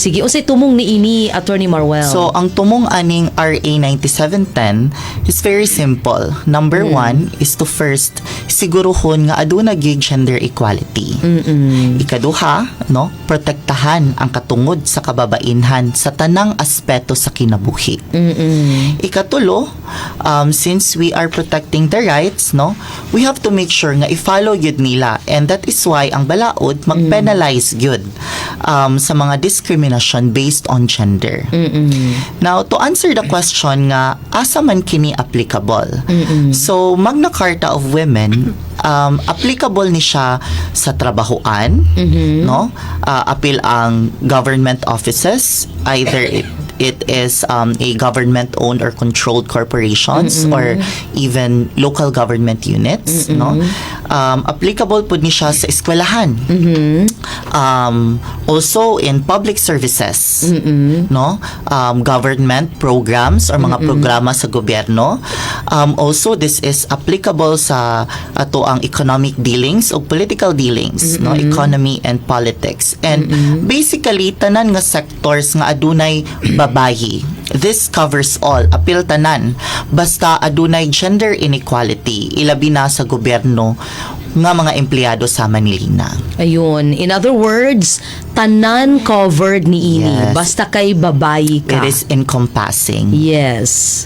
Sige, unsay tumong niini, Attorney Marwell? So, ang tumong aning RA 9710 is very simple. Number one is to first siguruhon nga aduna gyud gender equality. Ikaduha, no, protektahan ang katungod sa kababainhan sa tanang aspeto sa kinabuhi. Ikatulo, since we are protecting the rights, no, we have to make sure nga i-follow gyud nila, and that is why ang balaod mag-penalize gyud sa mga discrimination based on gender. Now, to answer the question nga asa man kini applicable. So, Magna Carta of Women, applicable ni siya sa trabahoan, no? Apil ang government offices, either it is a government owned or controlled corporations or even local government units, no? Applicable pud ni siya sa eskwelahan. Also in public services, no? Government programs or mga programa sa gobyerno. Also this is applicable sa ato ang economic dealings o political dealings, no? Economy and politics. And basically tanan nga sectors nga adunay babayi. This covers all, apil tanan basta adunay gender inequality, ilabi na sa gobyerno nga mga empleyado sa Manilina. Ayun. In other words, tanan covered ni ini. Yes. Basta kay babayi ka. It is encompassing. Yes.